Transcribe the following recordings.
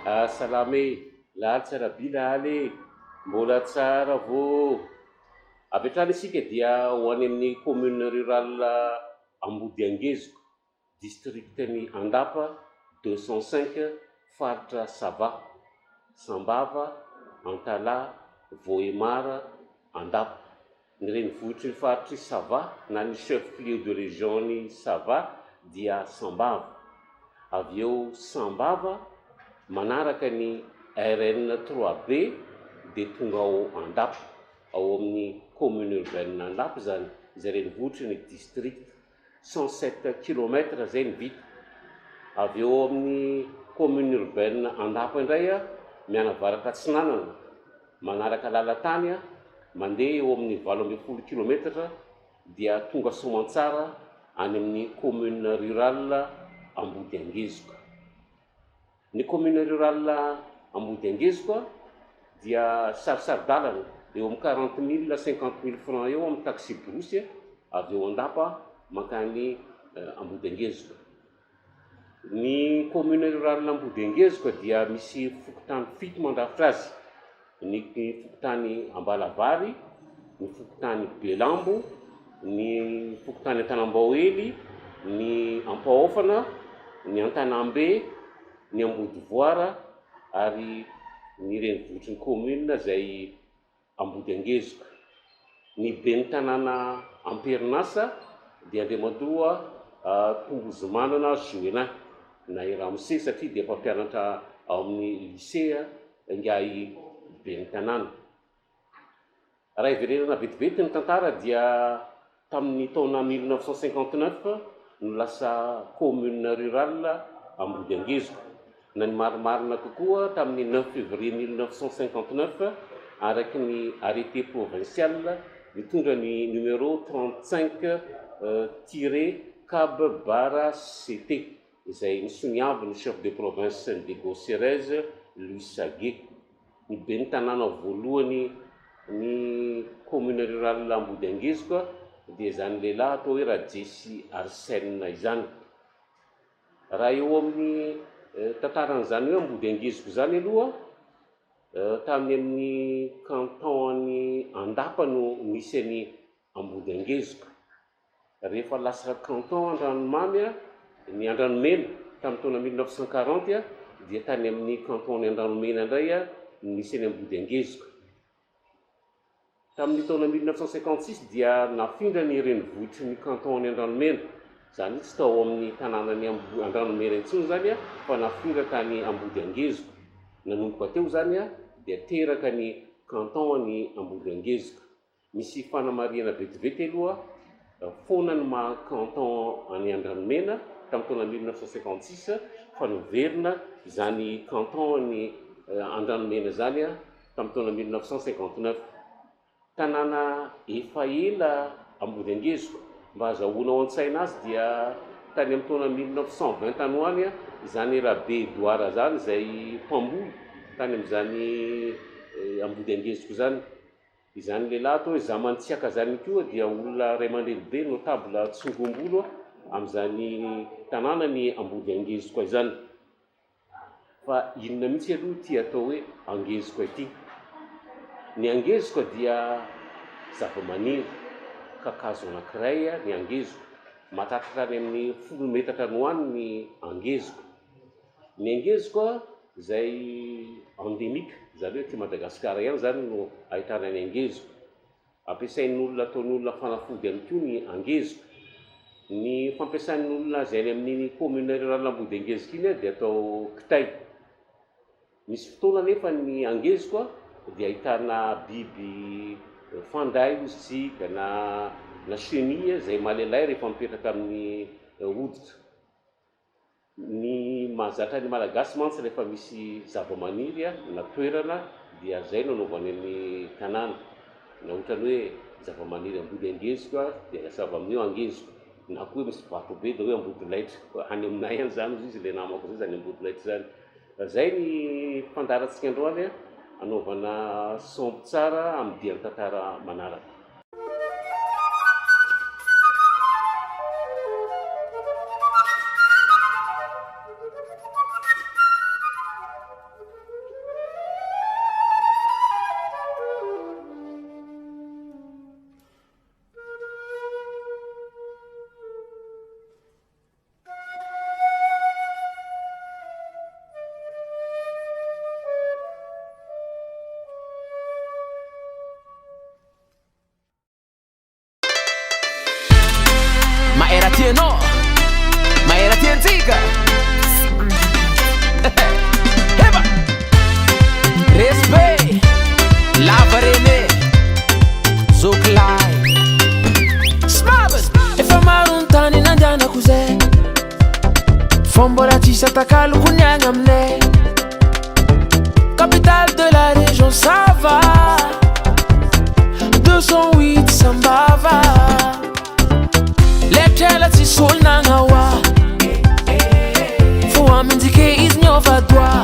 Salama e! Laly tsara by laly e! Mbola tsara vô! Avy hatrany isika dia ho any amin'ny commune rurale Ambodiangezoko, district-n'i Andapa, 205, faritra Sava, Sambava, Antalaha, Vohemar, Andapa. Ny renivohitry ny faritr'i Sava na ny chef-lieu de région-n'i Sava dia Sambava. Avy eo Sambava, manaraka ny RN trois B dia tonga ao Andapa, ao amin'ny commune urbaine Andapa izany, izay renivohitry ny district. 107 kilomètres izay ny vita. Avy eo amin'ny commune urbaine Andapa indray mianavaratra atsinanana, manaraka lalan-tany mandeha eo amin'ny 18 kilometatra dia tonga soamantsara any amin'ny commune rurale Ambodiangezoka. Ny commune rurale Ambodiangezoka dia sarisari-dalana eo amin'ny 40 mille, 50 mille francs eo amin'ny taxi brousse avy eo Andapa mankany Ambodiangezoka. Ny commune rurale Ambodiangezoka dia misy fokontany fito mandrafitra azy, ny fokontany Ambalavary, ny fokontany Belambo, ny fokontany Antanambaohely, ny Ampaofana, ny Antanambe, ny Ambodivoara ary ny renivohitry ny commune izay Ambodiangezoka. Ny ben'ny tanàna am-perinasa dia Andriamatoa Tombozomanana Joelin na i Ramose satria dia mpampianatra ao amin'ny lycée ingahy ben'ny tanàna. Raha hiverenana vetivety ny tantara dia tamin'ny taona 1959 no lasa commune rurale Ambodiangezoka, na ny marimarina kokoa tamin'ny neuf février 1959 araka ny arrêté provincial mitondra ny numéro 35 tiret cab barre CT izay nisoniavin'ny chef de province Diego Cerez Luis Sagué. Ny ben'ny tanàna voalohany ny commune rurale Ambodiangezoka dia izany lehilahy atao hoe Rajesy Arsène izany. Raha eo amin'ny tantaran'izany hoe Ambodiangezoka izany aloha, tany amin'ny canton an'i Andapa no nisy an'i Ambodiangezoka. Rehefa lasa canton Andranomamy ny Andranomena tamin'ny taona 1940 dia tany amin'ny canton-n'i Andranomena indray no nisy an'i Ambodiangezoka. Tamin'ny taona 1956 dia nafindra ny renivohitry ny canton-n'i Andranomena, izany hoe tsy tao amin'ny tanànan'i Andranomena intsony izany fa nafindra tany Ambodiangezoka. Nanomboka teo izany dia teraka ny canton-n'i Ambodiangezoka. Misy fanamarihana vetivety aloha, foana ny maha canton an'i Andranomena tamin'ny taona 1956 fa noverina izany canton an'i Andranomena izany tamin'ny taona 1959. Tanàna efa ela Ambodiangezoka, mba azahoana ao an-tsaina azy dia tany amin'ny taona 1920 tany ho any izany Rabe Edouard izany izay mpamboly tany amin'izany Ambodiangezoka izany. Izany lehilahy atao hoe Zamantsiaka izany koa dia olona ray aman-dreny be, notable tsongombolo amin'izany tanànan'i Ambodiangezoka izany. Fa inona mihitsy aloha ity atao hoe angezoka ity? Ny angezoka dia zavamaniry, kakazo anankiray ny angezoka. Mahatratra hatrany amin'ny folo metatra any ho any ny angezoka. Ny angezoka izay endémique, izany hoe aty Madagasikara ihany izany no ahitana ny angezoka. Ampiasain'olona ataon'olona fanafody ihany koa ny angezoka. Ny fampiasan'ny olona azy any amin'iny commune rurale Ambodiangezoka iny dia atao kitay. Misy fotoana anefa ny angezoka dia ahitana biby fanday hozy tsika na na chenille izay malailay rehefa mipetraka amin'ny hoditra. Ny mahazatra ny Malagasy mantsy rehefa misy zava-maniry na toerana dia zay no anaovany ny tanàna. Na ohatrany hoe zava-maniry ambody angezoka dia lasa avy amin'io angezoka. Na koa hoe misy vato be dia hoe ambodilaitra. Any aminay any zany hozy izy ilay namako zay zany ambodilaitra zany. Zay ny fandaharantsika androany anaovana sampy tsara amin'ny dian-tantara manaraka. Eka. Heba. Respect. Lava René. Zokilahy. Smabas. Efa maro ny tany nandianako zay. Fa mbola tsisy atakaloko ny agny aminay. Capitale de la région Sava. 208 Sambava. Letrela tsisy olo nagnaoa. Fo aminjike izy niova doa.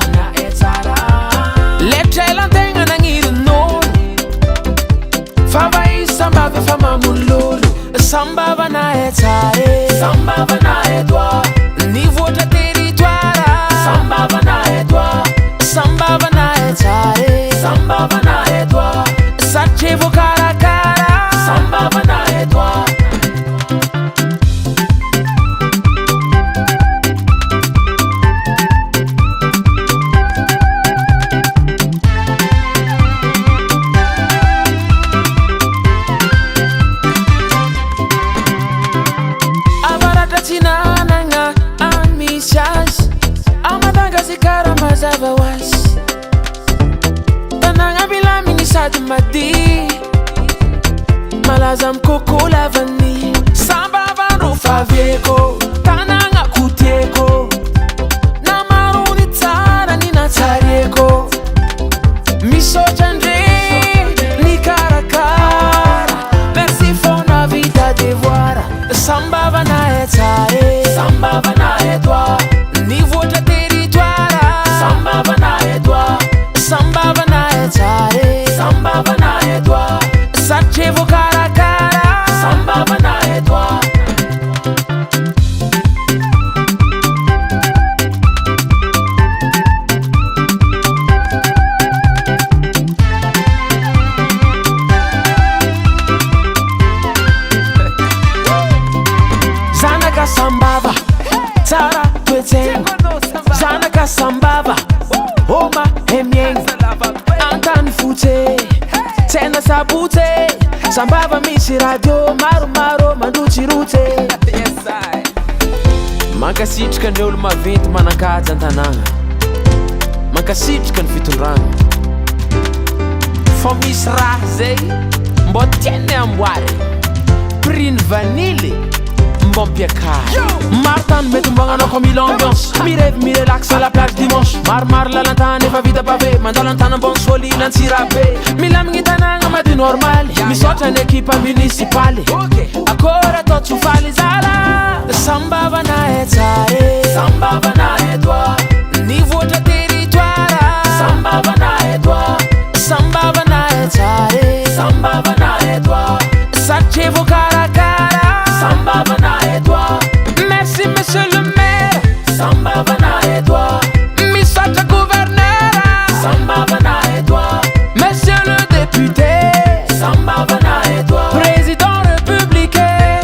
Letrela antegna nagnirin'olo. Fa va izy Sambava efa mamololo. Sambava nahay tsara e. Sambava nahay doa. Nivoatra territoire. Sambava nahay doa. Sambava nahay tsara e. Sambava nahay doa. Satria voakarakara. Sambava nahay doa. Avaratra Atsinanana any misy azy. A Madagasikara mazava ho azy. Tanàgna milamigny sady madio. Malaza amy coco la vanille. Sambava ro favieko. Tanàgna kotieko. Na maro ny tsara ny natsarieko. Misaotra andre nikarakara. Merci fona vita devoir. Sambava nahay tsara e. Sambava nahay doa. Nivoatra territoire. Sambava nahay doa. Sambava nahay tsara e. Sambava nahay doa. Satria voakarakara. Sambava nahay doa. Zanaka Sambava tsara toetsaigna. Zanaka Sambava oma hemiegna. Antany fotsy tsena sabotsy. Sambava misy radio maromaro mandrotsirotsy. Mankasitraka ny olo maventy manan-kaja an-tanàgna. Mankasitraka ny fitondragna. Fa misy raha zay mbô tianay amboary. Prix ny vanille mbô ampiakary. Maro tany mety mbagnanao ko mila ambiance. Mirevy mirelax à la plage dimanche. Maromaro lalantany efa vita pavé. Mandalo an-tany ambony solina Antsirabe. Milamigny tanàgna madio normaly. Misaotra ny ekipa municipaly. Akôry atao tsy ho faly zala. Sambava nahay tsara e. Sambava nahay doa. Nivoatra territoire. Sambava nahay doa. Sambava nahay tsara e. Sambava nahay doa. Satria voakarakara. Sambava nahay doa. Merci monsieur le maire. Sambava nahay doa. Misaotra gouverneur. Sambava nahay doa. Monsieur le député. Sambava nahay doa. Président républicain.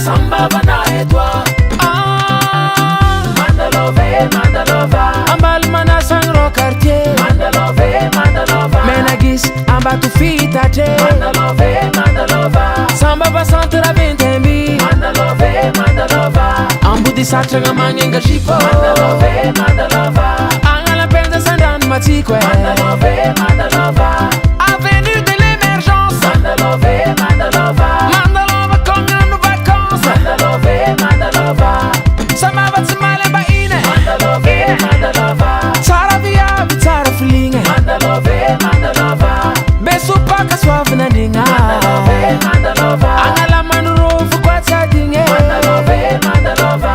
Sambava nahay doa. Ah. Mandalove, Mandalova. Ambaly manasagny ro quartier. Mandalove, Mandalova. Menagis Ambato fitatre. Mandalove, Mandalova. Sambava centre Ventemby. Mandalove, Mandalova. Ambody satragna magnenga jipo. Mandalove, Mandalova. Agnalapenja sandrano matsiko e. Mandalove, Mandalova. Avenue de l'émergence. Mandalove, Mandalova. Mandalova kognano vacances. Mandalove, Mandalova. Sambava tsy malemba ine. Mandalove, Mandalova. Tsara viavy tsara filigna. Mandalove, Mandalova. Besopaka soavinandrigna. Mandalove, Mandalova. Agnalamandrofo koa tsy adigny. Mandalove, Mandalova.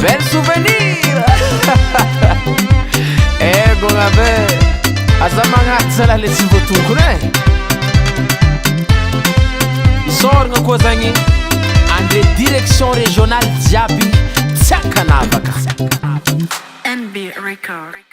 Bel souvenir. Ego ave. Aza magnatitra lah le tsy voatokony e. Isaoragna koa zagny andre direction régionale jiaby tsy ankanavaka. NB Record.